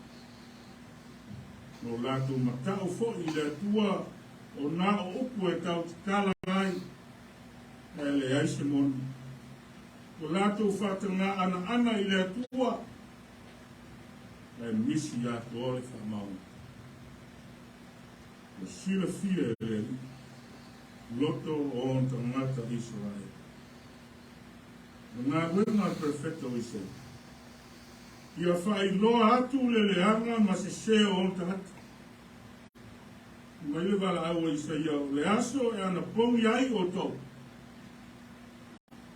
No latou matau foi i le Atua o na o upu e tau tatala ai, ae leai se moni. Ua latou faatagā anaana i le Atua. Ae misi atoa le faamaoni. Ua silafia e le Alii loto o ona tagata Isaraele. O le galuega a le Perofeta o Isaia, ia faailoa atu le leaga ma sese o ona tagata. Fai mai le valaau a Isaia, O le aso e anapogi ai outou,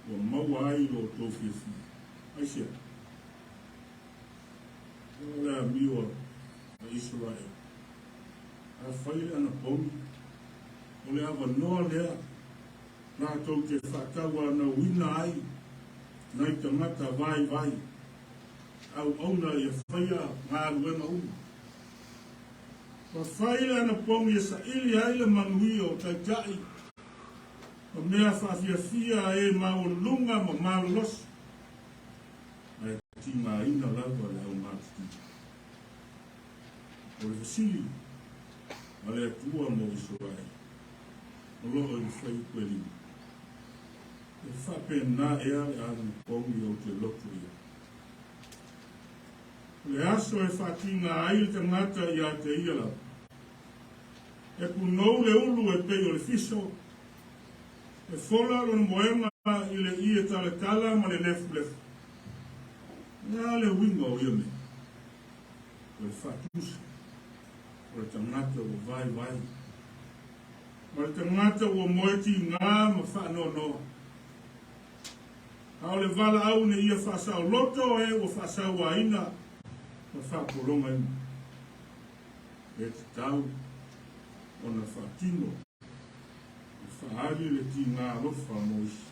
ua maua ai lo outou fiafia. Aisea? O le amio a Isaraele, afai le anapogi, o le avanoa lea latou te faatauanauina ai nai tagata vaivai auauna ia faia galuega uma. Ua fai le anapogi e saili ai le manuia o taitai ma mea faafiafia a e maualuluga ma malolosi, ae tigaina lava le aumatutua. O le fesili a le Atua mo Isaraele, o lo o i le fuaiupu e lima, E faapena ea le anapogi ou te loto i ai? O le aso e faatiga ai le tagata ia te ia lava, e punou le ulu e pei o le fiso, e fola lona moega i le ie talatala ma le lefulefu. O le a le uiga o ia mea? O le faatusa o le tagata ua vaivai, ma le tagata ua moe tiga ma faanoanoa. A o le valaau ina ia faasaoloto e ua faasauaina ma faapologaina, e tatau ona faatino e faaali le tiga alofa mo isi.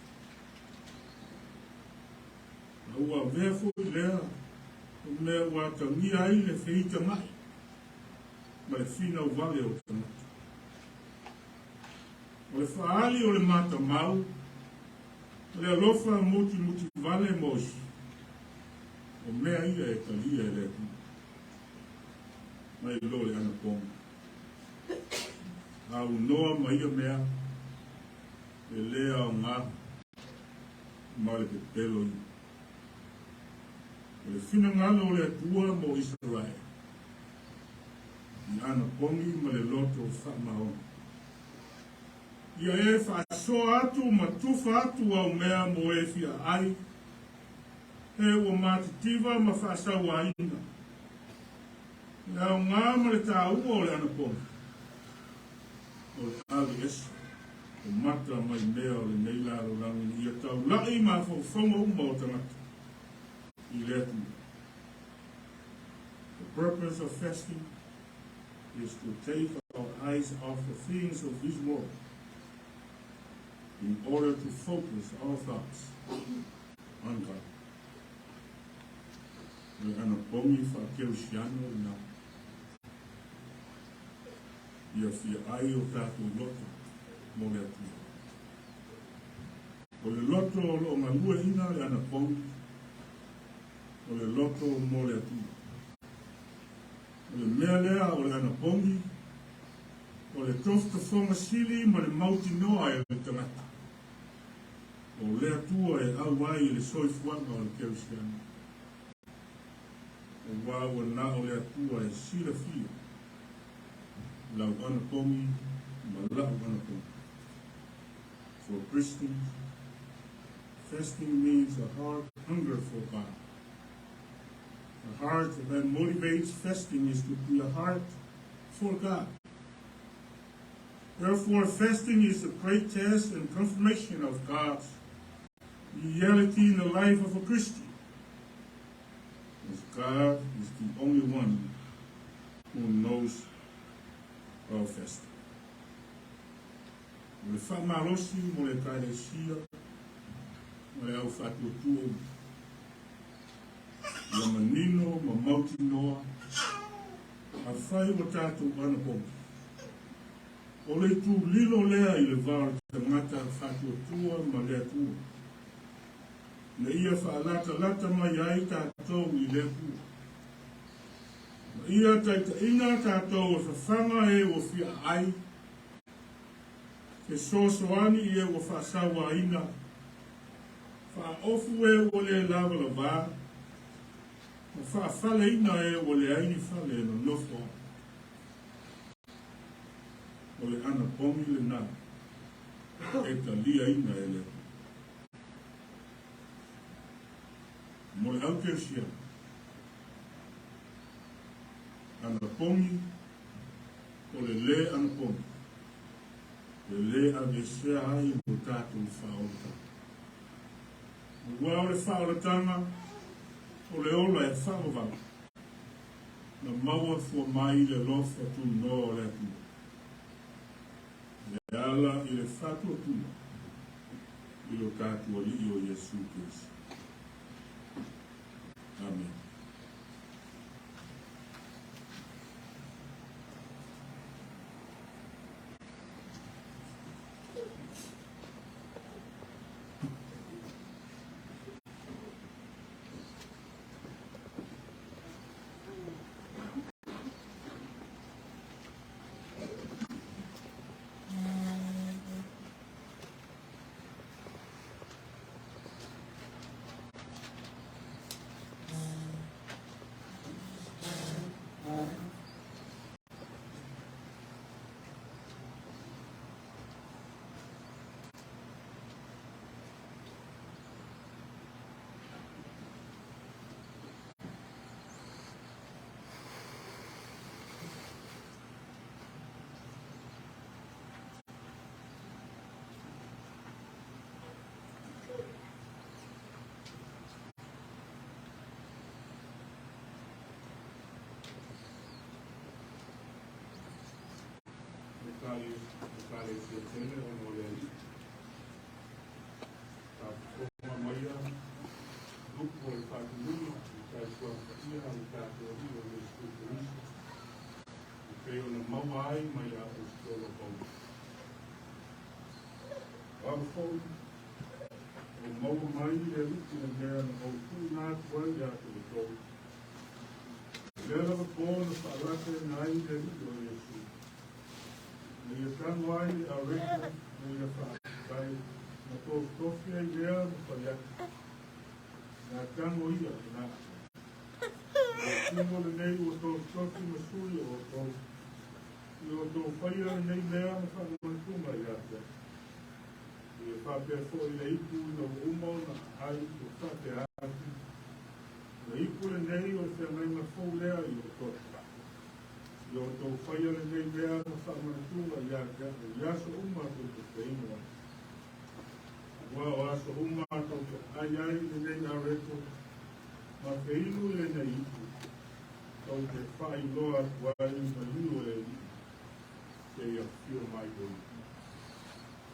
A ua avea foi lea o mea ua atagia ai le feitaga'i ma le finau vale o tagata. O le faaali o le matamau, o le alofa mutimutuvale mo isi, o mea ia e talia e le Atua. Mai lo le anapogi. Aunoa ma ia mea, e le aoga ma le pepelo ia. O le finagalo o le Atua mo Isaraele, i anapogi ma le loto faamaoni. Ia e faasoa atu ma tufa atu au mea mo e fia ai, e ua matitiva ma faasauaina. Le aoga ma le taua o le anapogi, o le ave ese o mata mai mea o lenei lalolagi ina ia taula'i mafaufauga uma o tagata i le Atua. The purpose of fasting is to take our eyes off the things of this world in order to focus our thoughts on God. O le anapogi faakerisiano lena. Ia fia ai o tatou loto mo le Atua. O le loto o lo o galueaiina le anapogi, o le loto mo le Atua. O le mea lea o le anapogi, o le tofotofoga sili ma le mautinoa e le tagata. O le Atua e au ai i le soifuaga o le kerisiano. Aua ua na o le Atua e silafia lau anapogi ma la'u anapogi. For Christians, fasting means a heart hunger for God. The heart that motivates fasting is to be a heart for God. Therefore, fasting is a great test and confirmation of God's reality in the life of a Christian. As God is the only one who knows our fasting. O le faamalosi mo le Ekalesia ma le au faatuatua uma, ia manino ma mautinoa, afai ua tatou anapogi, o le itu lilo lea i le va o le tagata faatuatua ma le Atua, ina ia faalatalata mai ai tatou i le Atua. Ma ia taitaiina tatou e fafaga e ua fia aai, fesoasoani i e ua faasauaina, faaofu e ua le lavalavā, Ma faafaleina e ua leai ni fale e nonofo ai. O le anapogi lena e taliaina e le Atua. Mo le au kerisiano, anapogi o le lē anapogi e lē aveesea ai lo tatou faaolataga. Aua o le faaolataga o le ola e faavavau na maua fua mai i le alofa tunoa o le Atua e ala i le faatuatua i lo tatou Alii o Iesu Keriso. Amene. Ekalesia tele ona o le Alii. Faafofoga maia lupu o le faatunuga i tautuaga paia a le tatou Alii o Iesu Keriso, e pei ona maua ai mai le Aposetolo o Paulo. O au foi, ua maua mai i le Alii le mea na ou tuuina atu ai ia te outou. O lea lava po na faalataina ai le Alii o Iesu, na ia tago ai le aureka na ia faafetai na totofi ai lea ma fai atu, Na tago ia lena. O le tino lenei ua totofi ma sui o outou, i o outou faia lenei mea ma faamanatuga ia te au. Ia faapea foi le ipu ina ua uma ona aai ua faapea atu, O le ipu lenei o le feagaiga fou lea i outou. I o outou faia lenei mea ma faamanatuga ia te au i aso uma tou te feinu ai. Aua o aso uma tou te aai ai i lenei areto ma feinu i lenei ipu, tou te faailoa atu ai maliu o le Alii seia afio mai o ia.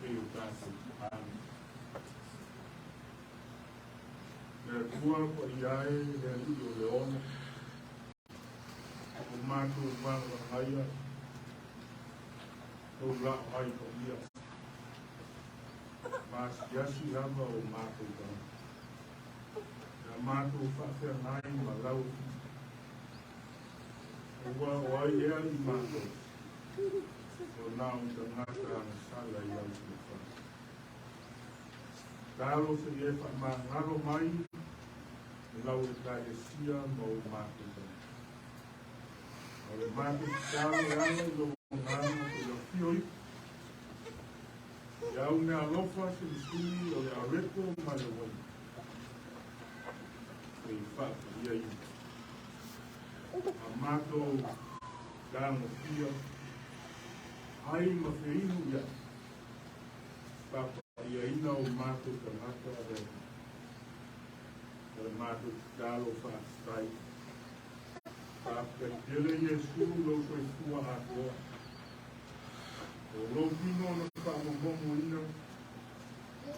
E o tatou. Amene. Le Atua paia e le Alii o le ona, o matou valavaagaia, tou laoai paia, ma asiasi lava o matou tagata. Ia matou faafeagai ma lau Aua o ai ea i matou, o na o tagata agasala i lau filifana. Talo se i e faamagalo mai i lau Ekalesia ma o matou tagata. O le matou tatalo e ala i lou agaga se i afio ifo. Ia au meaalofa silisili o le areto ma le uaina. Se i faapaia ifo. A matou tagofia ai ma feinu ia faapaiaina o matou tagata le Atua. O le matou tatalo faafetai. Faafetai tele Iesu lou soifua atoa. O lou tino na faamomomoina,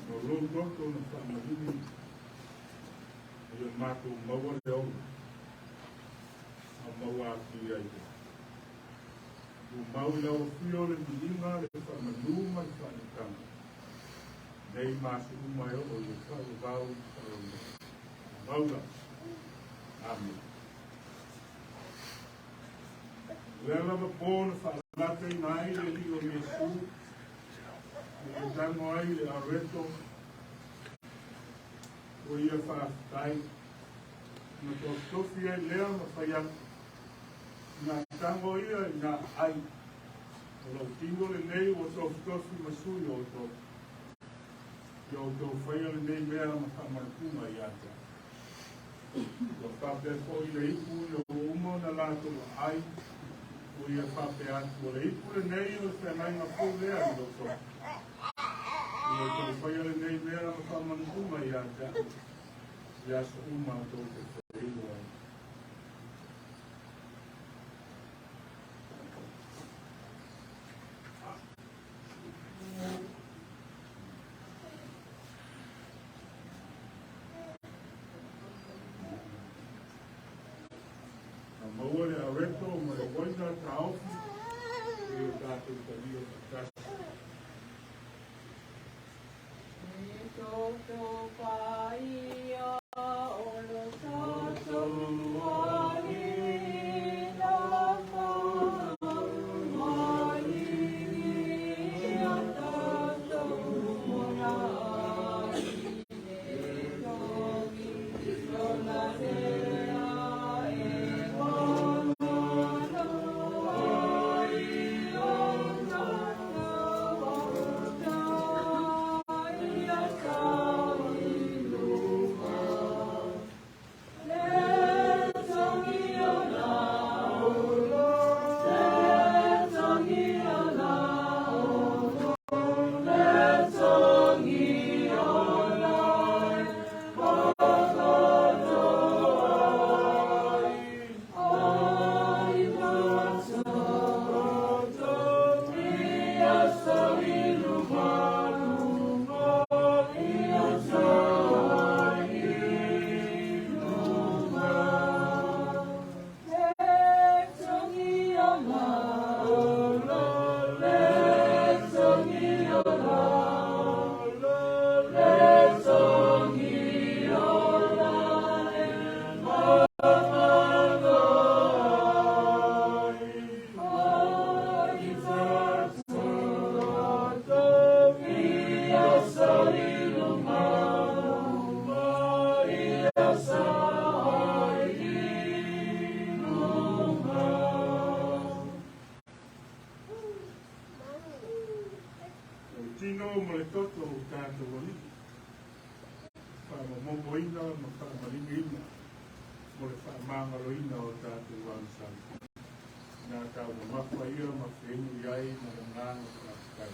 ma lou toto na faamaliliina. Ia matou maua le ola, ma maua atili ai pea. Tumau i lau afio le viiga, le faamanu ma le faaneetaga, nei ma aso uma e oo i le faavavau ma faavavau lava. Amene. O lea lava po na faalataina ai le Alii o Iesu, na ia tago ai le areto, ua ia faafetai. Na tofitofi ai lea ma fai atu, Ina tago ia ina aai, o lou tino lenei ua tofitofi ma sui o outou. Ia outou faia lenei mea ma faamanukuga ia te au. Ua faapea foi le ipu ina ua uma ona latou aai, ua ia faapea atu, O le ipu lenei o le feagaiga fou lea i lou toto. Ia outou faia lenei mea ma faamanukuga ia te au, i aso uma tou te feinu ai. Na maua le areto ma le uaina taofi i o tatou talia faatasi. E toto paia o lo tatou Alii na faamalie tatou ona ai le togi lona lea e magalo ai o tatou aota ia sa i luga. Le togi ona olo, le togi ona olo, le togi ona magalo ai, ai tatou ia sa i luma luma, ia sa i luma. Le togi ona olo, le togi ona olo, le togi ona e magalo ai, ai tatou ia sa i luma luma, ia sa i luma. O le tino ma le toto o tatou Alii, faamamomoina ma faamaliliina mo le faamagaloina o tatou agasala. Na taumamafa ia ma feinu i ai ma le agaga faafetai.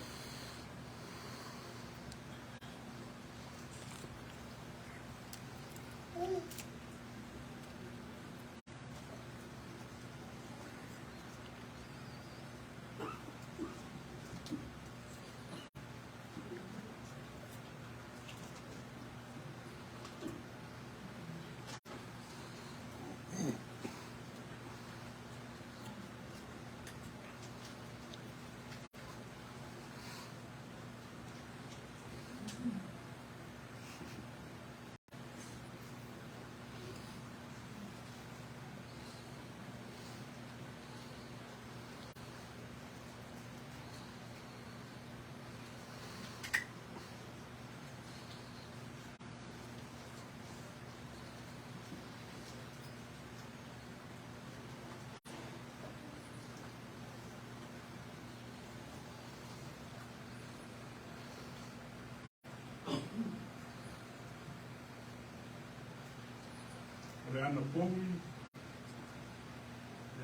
O le anapogi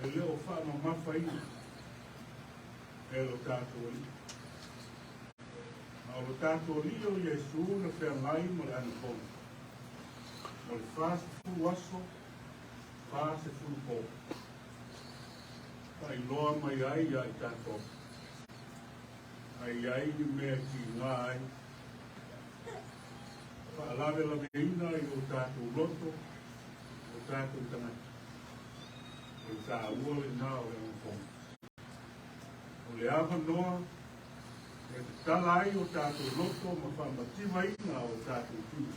e le o faamamafaina e lo tatou Alii. Ma o lo tatou Alii o Iesu na feagai ma le anapogi. O le 40 aso, 40 po. Faailoa mai ai ia i tatou. Ai ai ni mea tiga ai. Faalavelaveina i o tatou loto, o tatou tagata. O le taua lena o le anapogi. O le avanoa e tatala ai o tatou loto ma faamativaina o tatou tino.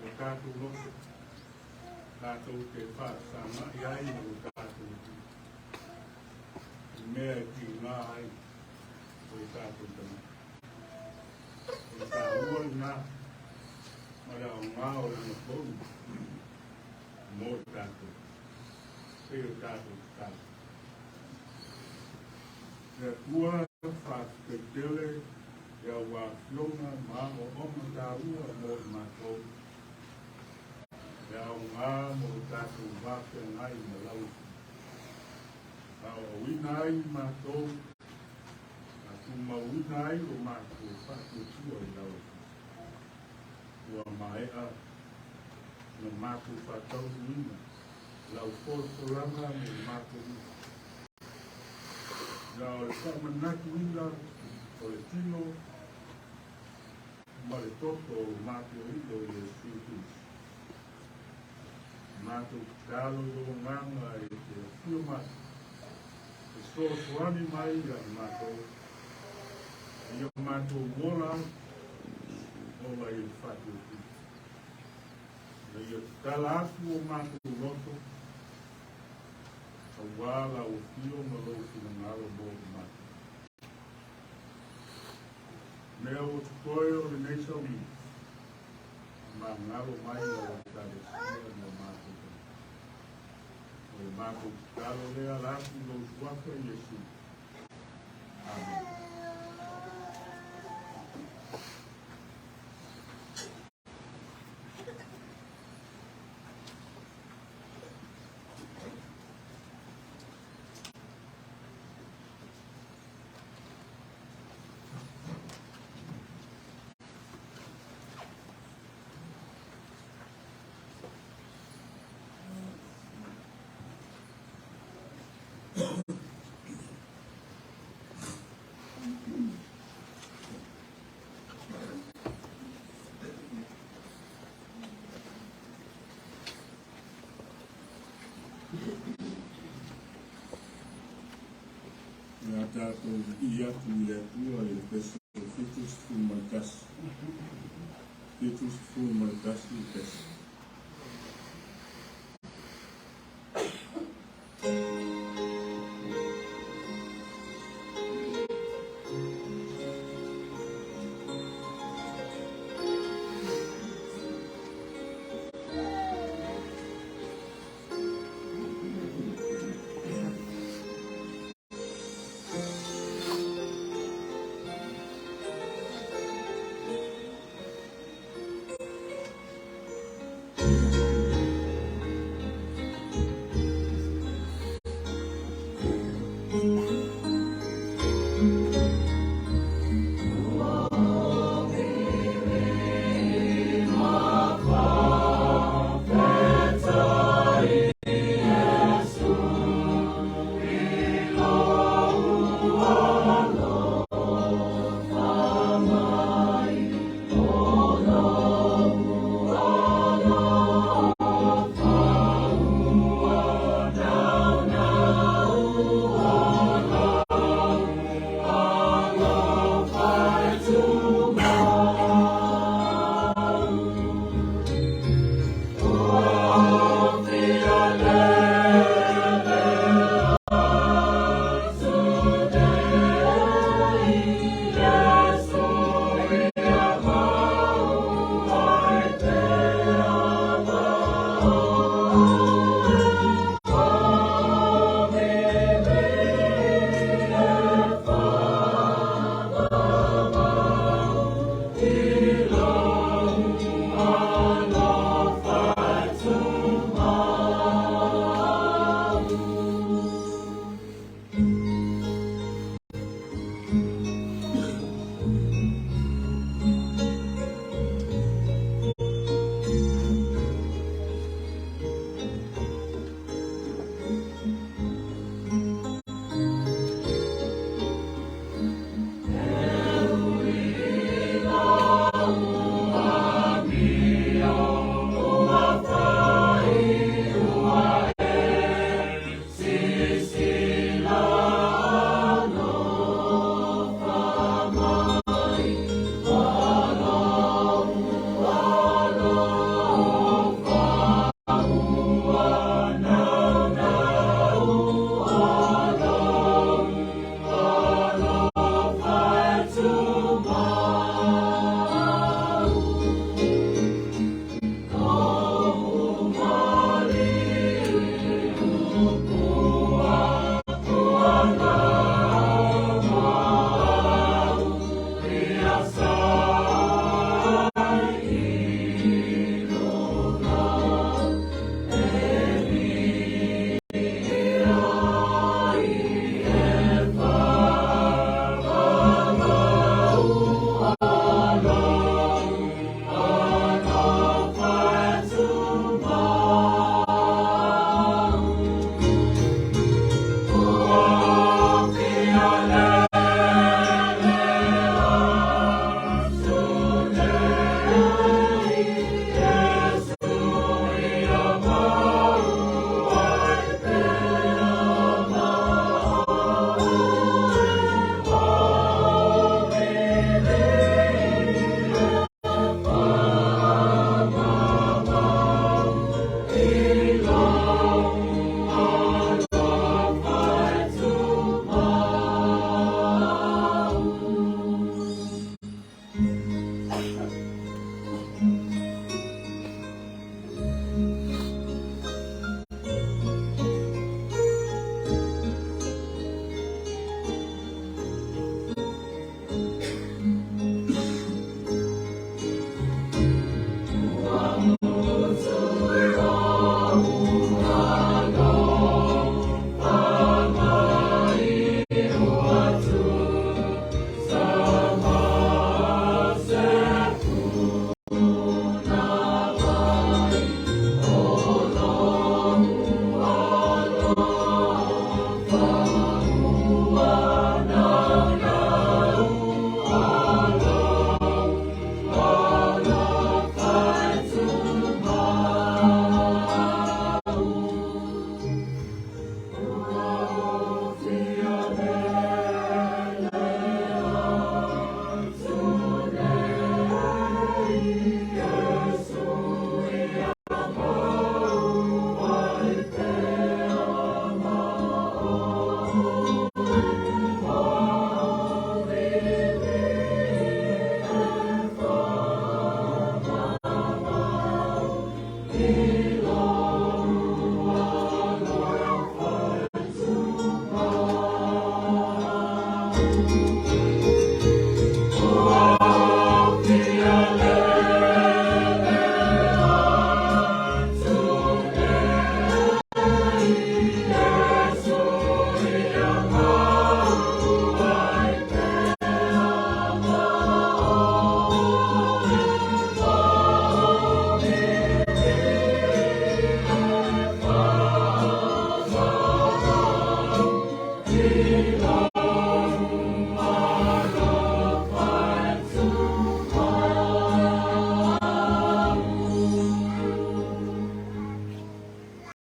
O tatou loto, tatou te faafesagai ai ma o tatou tino. I mea e tiga ai o tatou tagata. O le taua lena ma le aoga o le anapogi. Mo tatou, e o tatou tatalo. Le Atua faafetai tele i au afioga ma aoaoga taua mo i matou, e aoga mo le tatou va feagai ma lau aoaoina ai matou, tumauina ai lo matou faatuatua i lau. Ua maea na matou faataunuuina lau folafolaga mo le matou na o le faamanatuina o le tino ma le toto o lo matou Alii o Iesu Keriso. Matou tatalo i lou Agaga e te afio mai, e fesoasoani mai ia i matou, ia matou ola ola i le faatuatua. Ina ia tatala atu o matou loto, auā lau afio ma lou finagalo mo i matou. Mea ua totoe o lenei sauniga, magalo mai lau Ekalesia ma matou tagata. O le matou tatalo lea ala atu i lou suafa Iesu. Amene. O le a tatou vivii atu i le Atua i le pese 71, 71 pese.